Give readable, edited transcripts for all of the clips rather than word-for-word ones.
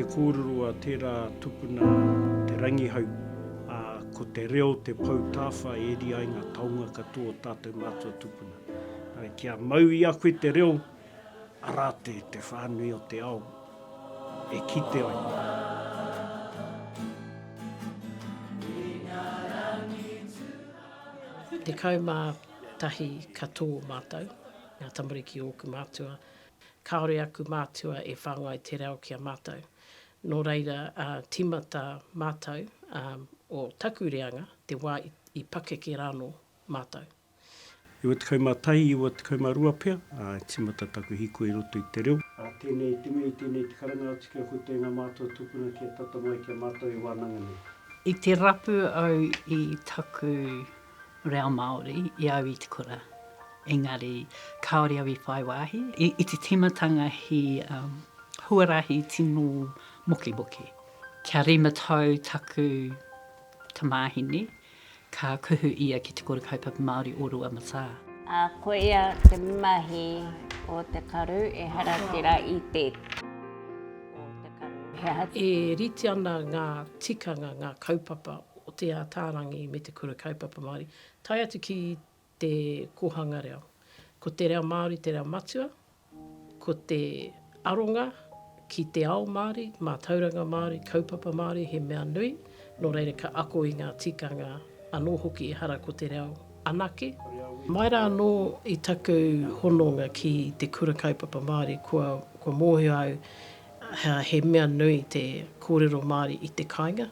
te kōrero a tērā tupuna Te Rangihau, ā, ko te reo te pou tāwha e eri ai ngā taonga katoa o tātou mātua tupuna. Nā, kia mau i a koe te reo, arā te, te whānui o te ao e kite ai. 11 katoa mātou, ngā tamariki o ōku mātua. Kāore aku mātua e whāngai te reo ki a mātou. Nō reira, tīmata mātou o taku reanga te wā i pakeke rānō mātou. 91, 92 pea, ā, i tīmata taku hīkoi i roto i te reo. Ā, tēnei te mihi, tēnei te karanga atu ki a koutou e ngā mātua tūpuna kia tata mai ki a mātou e wānanga nei. I te rapu au i taku reo Māori i au i te kura, engari kāore au i whai wāhi. I te tīmatanga he huarahi tino mokemoke. Kia rima tau taku tamāhine, ka kuhu ia ki Te Kura Kaupapa Māori o Ruamatā. Ā, koia te mahi o te karu, ehara tērā i te o te karu. He aha? E rite ana ngā tikanga, ngā kaupapa o Te Ataarangi me te Kura Kaupapa Māori, tae atu ki te kōhanga reo. Ko te reo Māori te reo matua, ko te aronga ki te ao Māori, mātauranga Māori, kaupapa Māori he mea nui, nō reira ka ako i ngā tikanga anō hoki ehara ko te reo anake. Mai rā anō i taku hononga ki te Kura Kaupapa Māori kua, kua mōhio au he mea nui te kōrero Māori i te kāinga.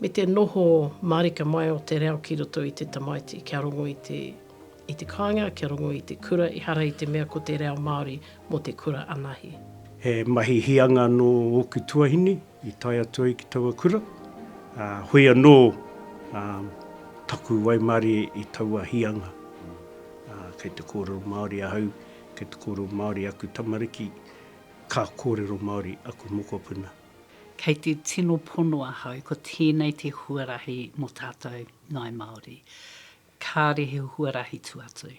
Me te noho mārika mai o te reo ki roto i te tamaiti, kia rongo i te, i te kāinga, kia rongo i te kura, ehara i te mea ko te reo Māori mō te kura anahe. He mahi hianga nō ōku tuahine i tae atu ai ki taua kura, ā, hoi anō, ā, taku waimarie i taua hianga. Ā, kei te kōrero Māori ahau, kei te kōrero Māori aku tamariki, ka kōrero Māori aku mokopuna. Kei te tino pono ahau ko tēnei te huarahi mō tātou Ngāi Māori. Kāre he huarahi tua atu.